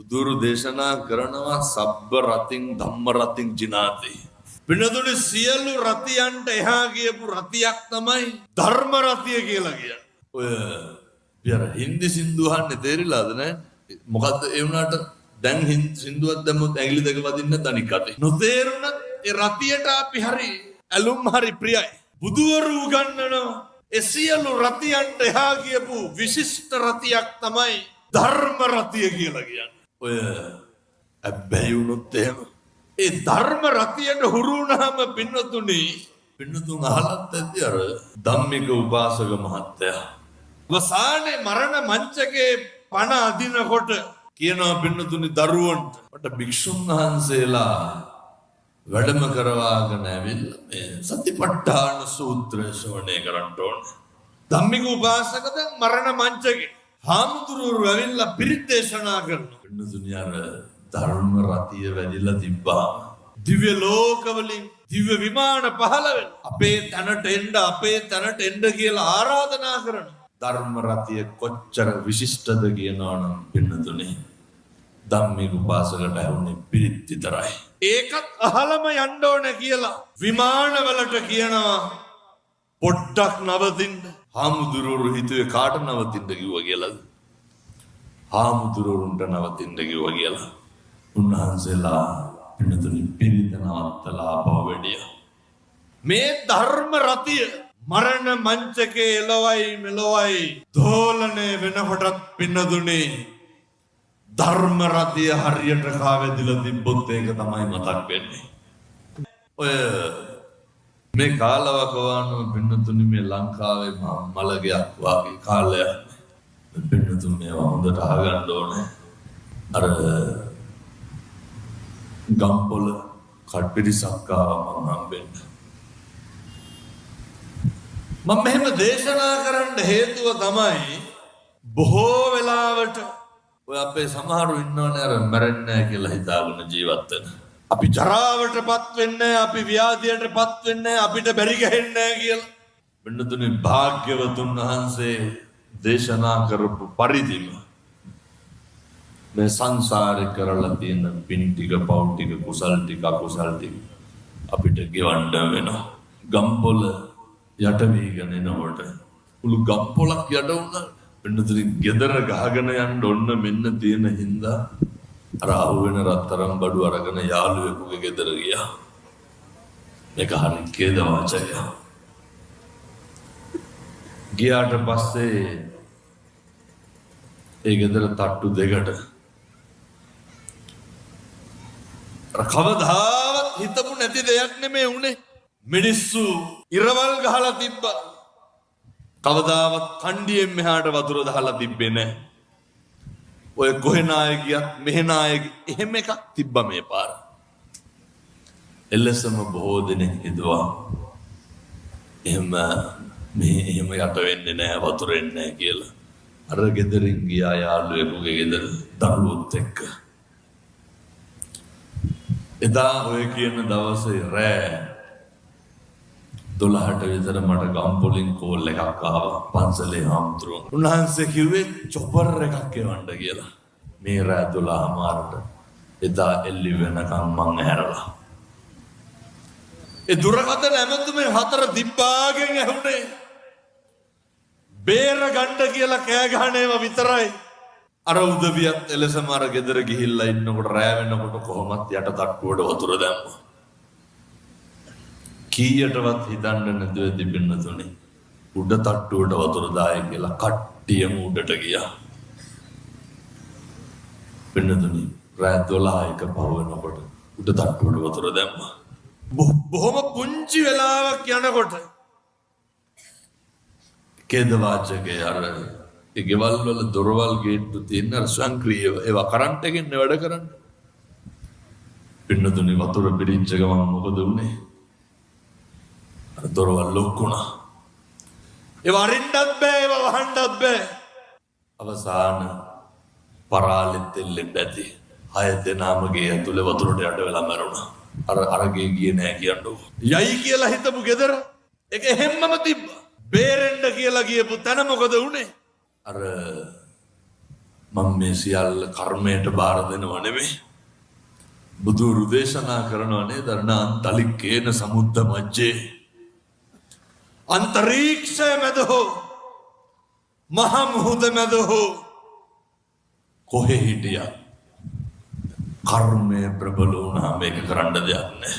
බුදුරු දේශනා කරනවා සබ්බ රතින් ධම්ම රතින් ජිනාති. පිනතුනි සියලු රතියන්ට එහා ගියපු රතියක් තමයි ධර්ම රතිය කියලා කියන්නේ. ඔය අපි අර හින්දි සින්දු අහන්නේ තේරිලාද නෑ? මොකද්ද ඒ වුණාට දැන් සින්දුවක් දැම්මොත් ඇඟිලි දෙක වදින්න අනික් අතේ. නොතේරුණත් ඒ රතියට අපි හරි ඇලුම් හරි ප්‍රියයි. බුදුවරු උගන්වනවා ඒ සියලු රතියන්ට එහා ගියපු විශිෂ්ට රතියක් තමයි ධර්ම රතිය කියලා කියන්නේ. ඔය ඇබ්බැහි වුණොත් එහෙම ඒ ධර්ම රතියට හුරු වුණාම පින්නතුනි, පින්නතුන් අහලත් ඇති අර ධම්මික උපාසක මහත්තයා අවසානයේ මරණ මංචකේ පණ අදිනකොට කියනවා පින්නතුනි දරුවන්ට, මට භික්ෂුන් වහන්සේලා වැඩම කරවාගෙන ඇවිල්ලා මේ සතිපට්ඨාන සූත්‍රය ශ්‍රවණය කරන්න ඕනේ. ධම්මික උපාසක දැන් මරණ මංචකේ හාමුදුරුවෝ ඇවිල්ලා පිරිත් දේශනා කරනවා. පින්නතුනි අර ධර්ම රතිය වැඩිලා තිබ්බා. දිව්‍ය ලෝකවලින් දිව්‍ය විමාන පහළ වෙන අපේ තැනට එන්න, අපේ තැනට එන්න කියලා ආරාධනා කරනවා. ධර්ම රතිය කොච්චර විශිෂ්ටද කියනවනම් පින්නතුනි, ධම්මික උපාසකට ඇහුනේ පිරිත් විතරයි. ඒකත් අහලම යන්න ඕන කියලා විමානවලට කියනවා පොඩ්ඩක් නවතින්න. හාමුදුරුවෝ හිතුවේ කාට නවතින්න කිව්වා කියලාද? හාමුදුරුවරුන්ට නවතින්න කිව්වා කියලා. උන්වහන්සේලා පින්නතුනි පිරිත නවත්තලා ආපහු වැඩියා. මේ ධර්ම රතිය මරණ මංචකේ එලොවයි මෙලොවයි දෝලනය වෙනකොටත් පින්නතුනි ධර්ම රතිය හරියට කාවැදිලා තිබ්බොත් ඒක තමයි මතක් වෙන්නේ. ඔය මේ කාලවකවානුව පින්නතුනි මේ ලංකාවේ මලගයක් වාගේ කාලයක්. පින්නතුන් මේවා හොඳට අහගන්න ඕනේ. අර ගම්පොළ කට්පිරිසක් ආවා මං හම්බෙන්න. මම මෙහෙම දේශනා කරන්න හේතුව තමයි බොහෝ වෙලාවට ඔය අපේ සමහරු ඉන්නවනේ අර මැරෙන්නේ නැහැ කියලා හිතාගෙන ජීවත් වෙන. අපි ජරාවට පත් වෙන්නේ නැහැ, අපි ව්‍යාධියට පත් වෙන්නේ නැහැ, අපිට බැරි ගහෙන්නේ නැහැ කියලා. පින්නතුනි භාග්‍යවතුන් වහන්සේ දේශනා කරපු පරිදිම මේ සංසාරේ කරලා තියෙන පින් ටික, පව් ටික, කුසල් ටික, අකුසල් ටික අපිට ගෙවන්න වෙනවා. ගම්පොළ යට වීගෙන එනකොට මුළු ගම්පොළක් යට වුණා. පින්නතුනි ගෙදර ගහගෙන යන්න ඔන්න මෙන්න තියෙන හින්දා අර අහුවෙන රත්තරන් බඩු අරගෙන යාළුවෙකුගේ ගෙදර ගියා. මේක හරි ඛේදවාචකයක්. ගියාට පස්සේ ඒ ගෙදර තට්ටු දෙකට අර කවදාවත් හිතපු නැති දෙයක් නෙමෙයි උනේ. මිනිස්සු ඉරවල් ගහලා තිබ්බා. කවදාවත් කණ්ඩියෙන් මෙහාට වතුර දාලා තිබ්බේ නෑ. ඔය කොහෙ නාය ගියත් මෙහෙ නාය එහෙම එකක් තිබ්බා මේ පාර. එලෙසම බොහෝ දෙනෙක් හිතුවා එහෙම මේ එහෙම යට වෙන්නේ නෑ, වතුර එන්නේ නෑ කියලා. අර ගෙදරින් ගියා යාළුවෙකුගේ ගෙදර දරුවොත් එක්ක. එදා ඔය කියන දවසේ රෑ 12ට විතර මට ගම්පොලින් කෝල් එකක් ආවා පන්සලේ හාමුදුරුවෝ. උන්වහන්සේ කිව්වේ චොපර් එකක් එවන්න කියලා. මේ රෑ 12:00 එදා එල්ලි වෙනකම් මං ඇහැරලා. ඒ දුරකථන ඇමතුමේ හතර දිබ්බාගෙන් ඇහුනේ. බේර ගන්න කියලා කෑ ගහන ඒවා විතරයි. අර උදවියත් එලෙසම අර ගෙදර ගිහිල්ලා ඉන්නකොට රෑ වෙනකොට කොහොමත් යට තට්ටුවට වතුර දැම්මා. කීයටවත් හිතන්න නැතුව තිබෙන්න තුනේ උඩ තට්ටුවට වතුර දාය කියලා කට්ටියම උඩට ගියා. පින්නතුනි රෑ 12 එක පහ වෙනකොට උඩ තට්ටුවට වතුර දැම්මා. බොහොම පුංචි වෙලාවක් යනකොට ඛේදවාචකේ අර ඒ ගෙවල් වල දොරවල් ගේට්ටු තියෙන අර ස්වයංක්‍රීය ඒවා කරන්ට් එකෙන් වැඩ කරන්නේ. පින්නතුනි වතුර පිරිච්ච ගමන් මොකද වුනේ? අර දොරවල් ලොක් වුණා. ඒවා අරින්නත් බෑ, ඒවා වහන්නත් බෑ. අවසාන පරාලෙත් එල්ලෙන්න ඇති. 6 දෙනාම ගේ ඇතුලේ වතුරට යට වෙලා මැරුණා. අර අරගේ ගියේ නෑ කියන්නකෝ. යයි කියලා හිතපු ගෙදර ඒක එහෙම්මම තිබ්බා. බේරෙන්න කියලා ගියපු තැන මොකද වුනේ? අර මම මේ සියල්ල කර්මයට බාර දෙනව නෙමෙයි. බුදුරු දේශනා කරනව නේද? අන්තලික්කේන සමුද්ද මජ්ජේ, අන්තරීක්ෂය මැද හෝ මහ මුහුද මැද හෝ කොහෙ හිටියත් කර්මය ප්‍රබල වුණාම මේක කරන්න දෙයක් නෑ.